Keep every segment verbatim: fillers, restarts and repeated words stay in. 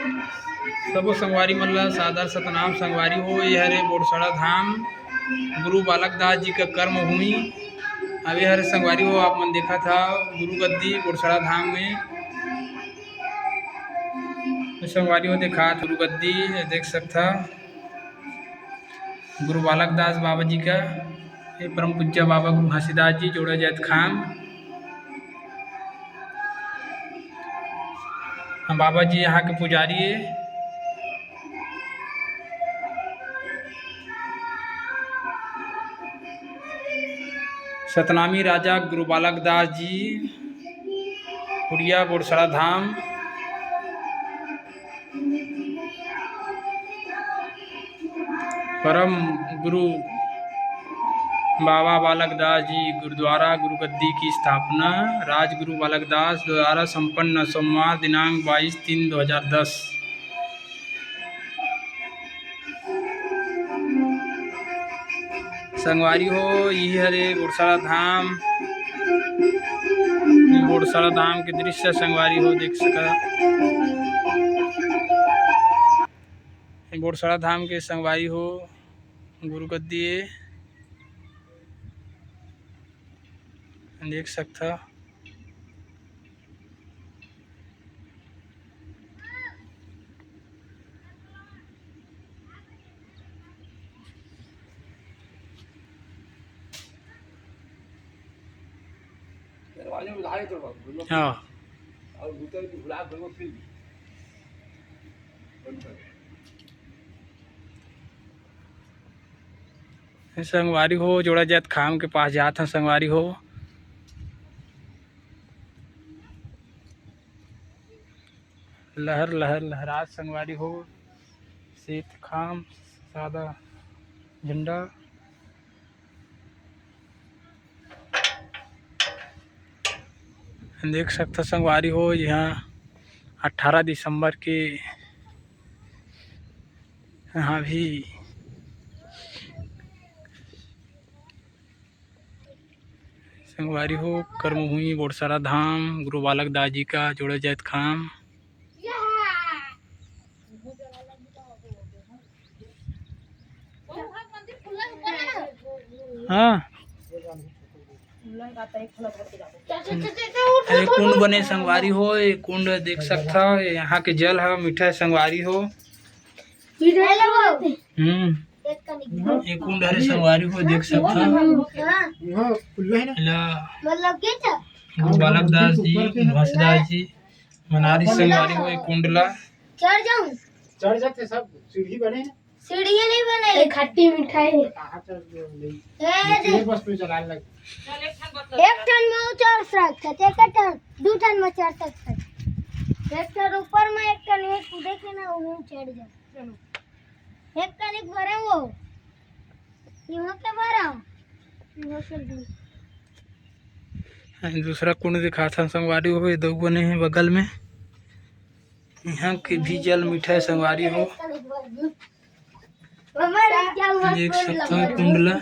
सबो संगवारी मन ला सादर सतनाम संगवारी हो। ये हरे बोरसड़ा धाम गुरु बालक दास जी का कर्म भूमि। अब ये हरे संगवारी हो, आप मन देखा था गुरु गद्दी बोरसड़ा धाम में। तो संगवारी हो देखा गुरु गद्दी देख सकता। गुरु बालक दास बाबा जी का, ये परम पूज्य बाबा गुरु घासीदास जी जोड़ा जैतखाम। हाँ, बाबा जी यहाँ के पुजारी है। सतनामी राजा गुरु बालक दास जी, कुरिया बोरसड़ा धाम। परम गुरु बाबा बालक दास जी गुरुद्वारा गुरु गद्दी की स्थापना राजगुरु बालक दास द्वारा संपन्न, सोमवार दिनांक बाईस तीन दो हज़ार दस। संगवारी हो, यही हरे बोरसड़ा धाम। बोरसड़ा धाम के दृश्य संगवारी हो देख सका। बोरसड़ा धाम के संगवारी हो, गुरु गद्दी ए देख सकथा। हाँ। संगवारी हो, जोड़ा जैतखाम के पास जात हन संगवारी हो। लहर लहर लहरात संगवारी हो, जैतखाम सादा झंडा। देख सकथो संगवारी हो, यहाँ अठारह दिसंबर के यहाँ भी संगवारी हो, कर्मभूमि बोरसरा धाम, गुरु बालक दास जी का जोड़ा जैतखाम। हाँ। अरे कुंड बने संगवारी हो, ये कुंड देख सकथा, यहाँ के जल ह मीठा है संगवारी हो। हम्म। ये कुंड हरे संगवारी हो देख सकथा। हाँ। एला मतलब के था? गुरु बालक दास जी, घासीदास जी, मनारी संगवारी हो, ये कुंड ला। चढ़ जाऊं? चढ़ जाते सब, सीढ़ी बने हैं। सीढ़ी नहीं बने। ये खट्टी मिठाई है। कहाँ चढ़ गए ले? ये ये दे। बस पे चलाने लग। एक ठन में वो चढ़ सकता, एक ठन, दो ठन में चढ़ सकता। एक ठन ऊपर में, एक ठन में कूदे के ना, वो चढ़ जाए। चलो। एक कनिक भरे वो। यहाँ के भरा। यहाँ के भी। दूसरा कुंड दिखाथन संगवारी हो, ये दो बने हैं बगल में। यहाँ के भी जल मीठा है संगवारी हो। देख सकते हो कुंड ला।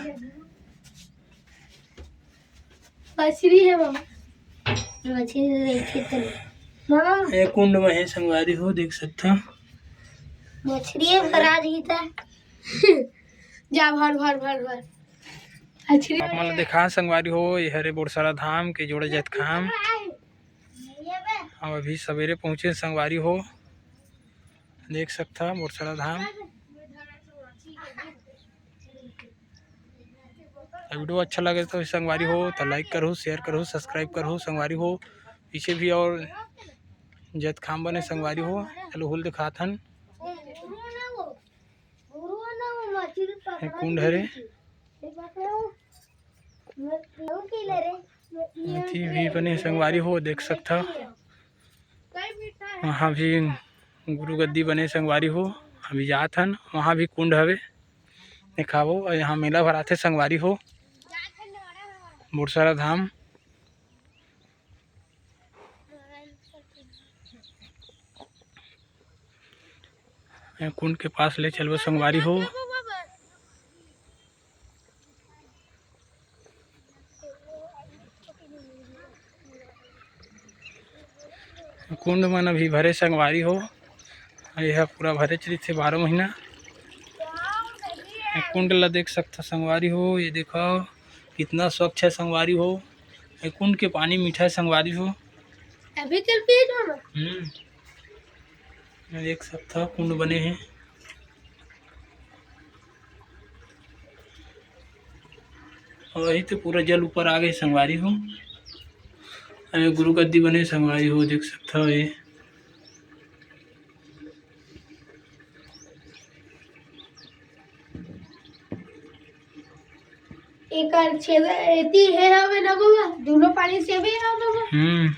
मछली है बाबा। मछली देखे तो नहीं। मामा। ये कुंड में है संगवारी हो, देख सकते हो। मछली है भरा रही था। जा भर भर भर भर। मछली। आप मन ला देखा संगवारी हो, ये हरे बोरसरा धाम के जोड़े जैतखाम। हम अभी सवेरे पहुँचे संगवारी हो, देख सकता बोरसरा धाम। अउ वीडियो अच्छा लगे तो संगवारी हो तो like करहु, share करहु, subscribe करहु संगवारी हो। पीछे भी और जैतखाम बने संगवारी हो। चलो हुल दिखात हन। ये कुंड हरे। एती भी बने संगवारी हो देख सकथा। वहाँ भी गुरु गद्दी बने संगवारी हो। अभी जात हन, वहाँ भी कुंड हवे। देखाबो, अउ यहाँ मेला भराथे संगवारी हो, बोरसरा धाम। कुंड के पास ले चलबो संगवारी हो। कुंड मन अभी भरे संगवारी हो। ये ह पूरा भरेच रहिथे बारह महीना। ये कुंड ला देख सकथव संगवारी हो, ये देखव कितना स्वच्छ है संगवारी हो। ये कुंड के पानी मीठा है संगवारी हो। अभी चल पिए जो ना। हम्म, ये देख सकथव कुंड बने हे। अउ वही तो पूरा जल ऊपर आ गए संगवारी हो। अउ गुरु गद्दी बने संगवारी हो, देख सकथव ये। एकर छेद एती हे हवे न बउआ, दूनो पानी से भी हवे न बउआ। हम्म,